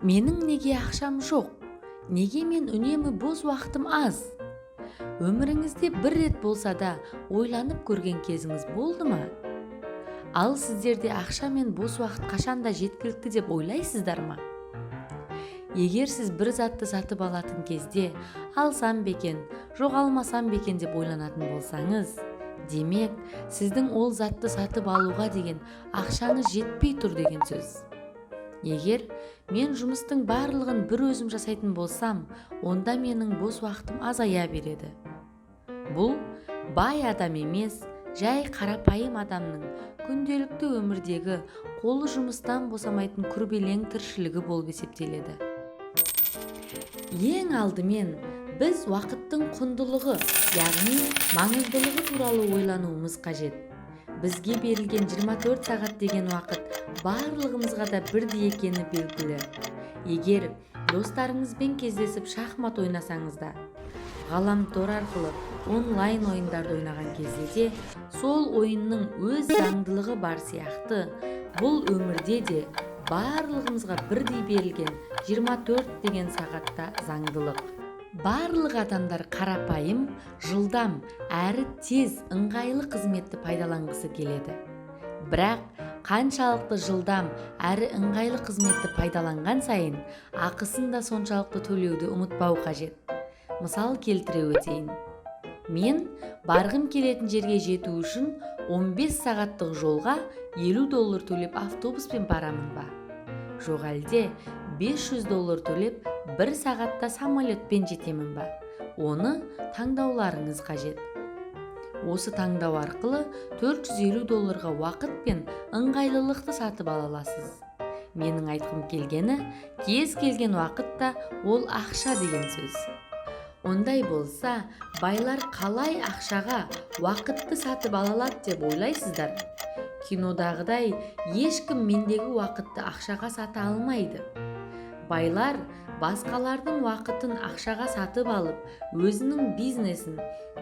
Менің неге ақшам жоқ? Неге мен үнемі бос уақытым аз? Өміріңізде бір рет болса да ойланып көрген кезіңіз болды ма? Ал сіздерде ақша мен бос уақыт қашанда жеткілікті деп ойлайсыздар ма? Егер сіз бір затты сатып алатын кезде алсам ба екен, жоқ алмасам ба екен деп ойланатын болсаңыз, демек, сіздің ол затты сатып алуға деген ақшаңыз жетпей тұр деген сөз. Егер мен жұмыстың барлығын бір өзім жасайтын болсам, онда менің бос уақытым азая береді. Бұл бай адам емес, жай қарапайым адамның күнделікті өмірдегі қолы жұмыстан босамайтын күрбелең тіршілігі болып есептеледі. Ең алдымен біз уақыттың құндылығы, яғни маңыздылығы туралы ойлануымыз қажет. Бізге берілген 24 сағат деген уақыт барлығымызға да бірдей екені белгілі. Егер достарыңызбен кездесіп шахмат ойнасаңыз да, ғаламтор арқылы онлайн ойындарды ойнаған кезде де сол ойынның өз заңдылығы бар сияқты, бұл өмірде де барлығымызға бірдей берілген 24 деген сағатта заңдылық. Барлық адамдар қарапайым, жылдам әрі тез, ыңғайлы қызметті пайдаланғысы келеді. Бірақ қаншалықты жылдам әрі ыңғайлы қызметті пайдаланған сайын, ақысын да соншалықты төлеуді ұмытпау қажет. Мысал келтіре өтейін. Мен барғым келетін жерге жету үшін 15 сағаттық жолға 50 доллар төлеп автобуспен барамын ба, жоқ әлде 500 доллар төлеп бір сағатта самолетпен жетемін ба? Оны таңдауларыңыз қажет. Осы таңдау арқылы 450 долларға уақыт пен ыңғайлылықты сатып ала аласыз. Менің айтқым келгені, кез келген уақытта ол ақша деген сөз. Ондай болса, байлар қалай ақшаға уақытты сатып ала алады деп ойлайсыздар? Кинодағыдай ешкім мендегі уақытты ақшаға сата алмайды. Байлар басқалардың уақытын ақшаға сатып алып, өзінің бизнесін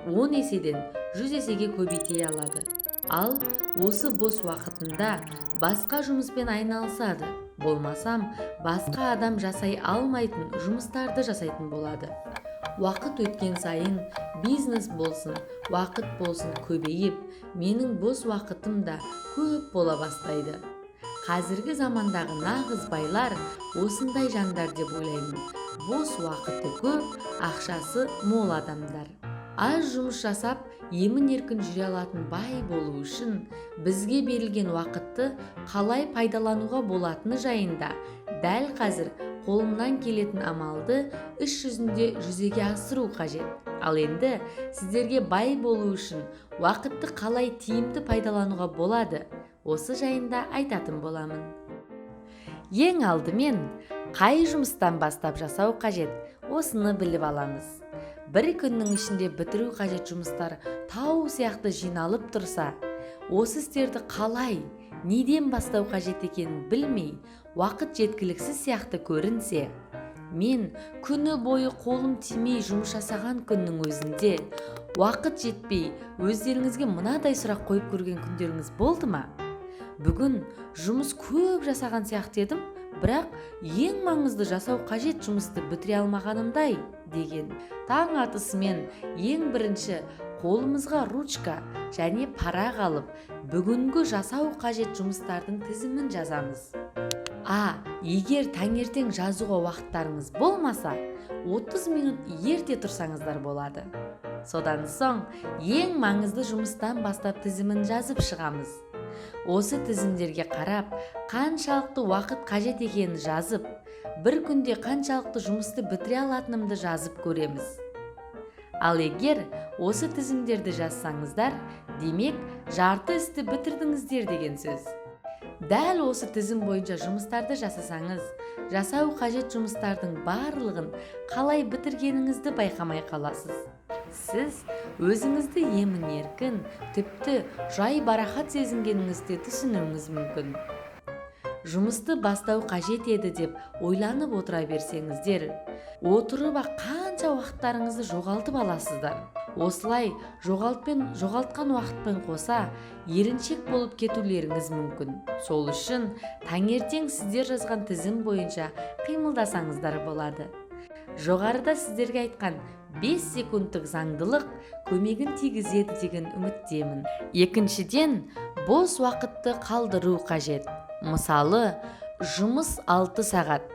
10 еседен 100 есеге көбейте алады. Ал осы бос уақытында басқа жұмыспен айналысады, болмасам басқа адам жасай алмайтын жұмыстарды жасайтын болады. Уақыт өткен сайын бизнес болсын, уақыт болсын көбейіп, менің бос уақытым да көп бола бастайды. Қазіргі замандағы нағыз байлар осындай жандар деп ойлаймын: бос уақыты көп, ақшасы мол адамдар. Аз жұмыс жасап, емін еркін жүре алатын бай болу үшін бізге берілген уақытты қалай пайдалануға болатыны жайында дәл қазір қолымнан келетін амалды іс жүзінде жүзеге асыру қажет. Ал енді сіздерге бай болу үшін уақытты қалай тиімді пайдалануға болады, осы жайында айтатын боламын. Ең алдымен қай жұмыстан бастап жасау қажет, осыны біліп аламыз. Бір күннің ішінде бітіру қажет жұмыстар тау сияқты жиналып тұрса, осы істерді қалай, неден бастау қажет екенін білмей, уақыт жеткіліксіз сияқты көрінсе, мен күні бойы қолым тимей жұмыс жасаған күннің өзінде уақыт жетпей, өздеріңізге мынадай сұрақ қойып көрген күндеріңіз болды ма? Бүгін жұмыс көп жасаған сияқты едім, бірақ ең маңызды жасау қажет жұмысты бітіре алмағанымдай деген. Таң атысымен ең бірінші қолымызға ручка және парақ алып, бүгінгі жасау қажет жұмыстардың тізімін жазамыз. А егер таңертең жазуға уақыттарыңыз болмаса, 30 минут ерте тұрсаңыздар болады. Содан соң ең маңызды жұмыстан бастап тізімін жазып шығамыз. Осы тізімдерге қарап, қаншалықты уақыт қажет екенін жазып, бір күнде қаншалықты жұмысты бітіре алатынымды жазып көреміз. Ал егер осы тізімдерді жазсаңыздар, демек, жарты істі бітірдіңіздер деген сөз. Дәл осы тізім бойынша жұмыстарды жасасаңыз, жасау қажет жұмыстардың барлығын қалай бітіргеніңізді байқамай қаласыз. Сіз өзіңізді емін еркін, тіпті жайбарақат сезінгеніңізді түсінуіңіз мүмкін. Жұмысты бастау қажет еді деп ойланып отыра берсеңіздер, отырып ақ қанша уақыттарыңызды жоғалтып аласыздар. Осылай жоғалтқан уақытпен қоса еріншек болып кетулеріңіз мүмкін. Сол үшін таңертең сіздер жазған тізім бойынша қимылдасаңыздар болады. Жоғарыда сіздерге айтқан 5 секундтық заңдылық көмегін тигізеді деген үміттемін. Екіншіден, бос уақытты қалдыру қажет. Мысалы, жұмыс 6 сағат,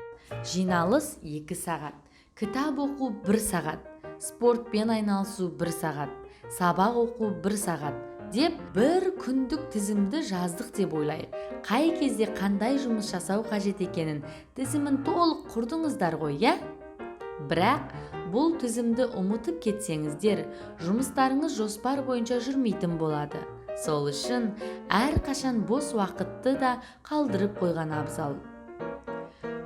жиналыс 2 сағат, кітап оқу 1 сағат, спортпен айналысу 1 сағат, сабақ оқу 1 сағат деп бір күндік тізімді жаздық деп ойлайық. Қай кезде қандай жұмыс жасау қажет екенін тізімін толық құрдыңыздар ғой, иә? Бірақ бұл тізімді ұмытып кетсеңіздер, жұмыстарыңыз жоспар бойынша жүрмейтін болады. Сол үшін әрқашан бос уақытты да қалдырып қойған абзал.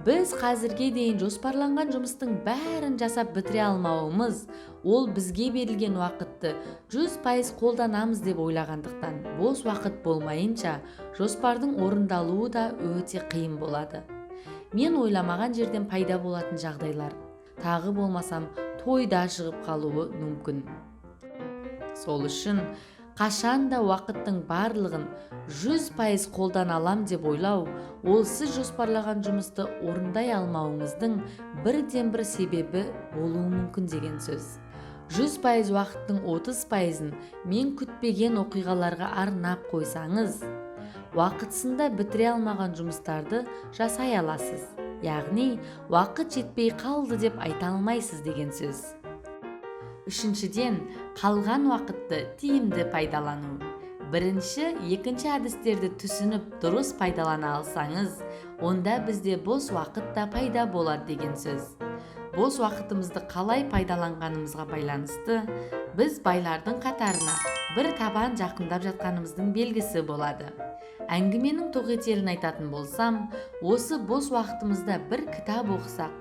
Біз қазірге дейін жоспарланған жұмыстың бәрін жасап бітіре алмауымыз, ол бізге берілген уақытты 100% қолданамыз деп ойлағандықтан, бос уақыт болмайынша жоспардың орындалуы да өте қиын болады. Мен ойламаған жерден пайда болатын жағдайлар, тағы болмасам тойда шығып қалуы мүмкін. Сол үшін қашан да уақыттың барлығын 100% қолдана алам деп ойлау, ол сіз жоспарлаған жұмысты орындай алмауыңыздың бірден-бір себебі болуы мүмкін деген сөз. 100% уақыттың 30%-ын мен күтпеген оқиғаларға арнап қойсаңыз, уақытысында бітіре алмаған жұмыстарды жасай аласыз. Яғни уақыт жетпей қалды деп айта алмайсыз деген сөз. Үшіншіден, қалған уақытты тиімді пайдалану. Бірінші, екінші әдістерді түсініп дұрыс пайдалана алсаңыз, онда бізде бос уақыт та пайда болады деген сөз. Бос уақытымызды қалай пайдаланғанымызға байланысты біз байлардың қатарына бір табан жақындап жатқанымыздың белгісі болады. Әңгіменің тоқетерін айтатын болсам, осы бос уақытымызда бір кітап оқысақ,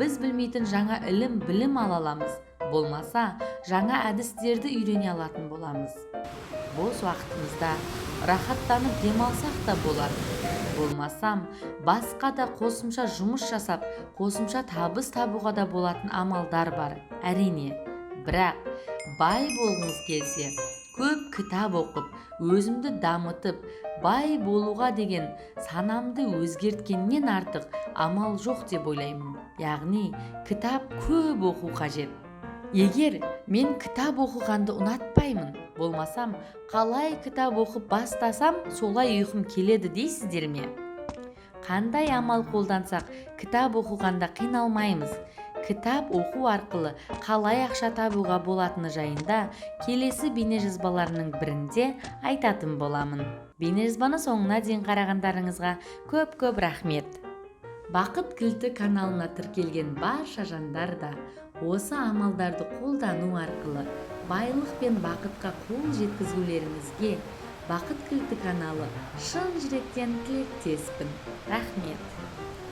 біз білмейтін жаңа ілім білім ала аламыз, болмаса жаңа әдістерді үйрене алатын боламыз. Бос уақытымызда рахаттанып демалсақ та болады. Болмасам, басқа да қосымша жұмыс жасап, қосымша табыс табуға да болатын амалдар бар, әрине. Бірақ бай болғыңыз келсе, көп кітап оқып, өзімді дамытып, бай болуға деген санамды өзгерткеннен артық амал жоқ деп ойлаймын. Яғни кітап көп оқу қажет. Егер мен кітап оқығанды ұнатпаймын, болмасам қалай кітап оқып бастасам солай ұйқым келеді дейсіздер ме? Қандай амал қолдансақ кітап оқығанда қиналмаймыз? Кітап оқу арқылы қалай ақша табуға болатыны жайында келесі бейнежазбаларының бірінде айтатын боламын. Бейнежазбаны соңына дейін қарағандарыңызға көп-көп рахмет. Бақыт кілті каналына тіркелген барша жандар да осы амалдарды қолдану арқылы байлық пен бақытқа қол жеткізулеріңізге Бақыт кілті каналы шын жүректен тілектеспін. Рахмет.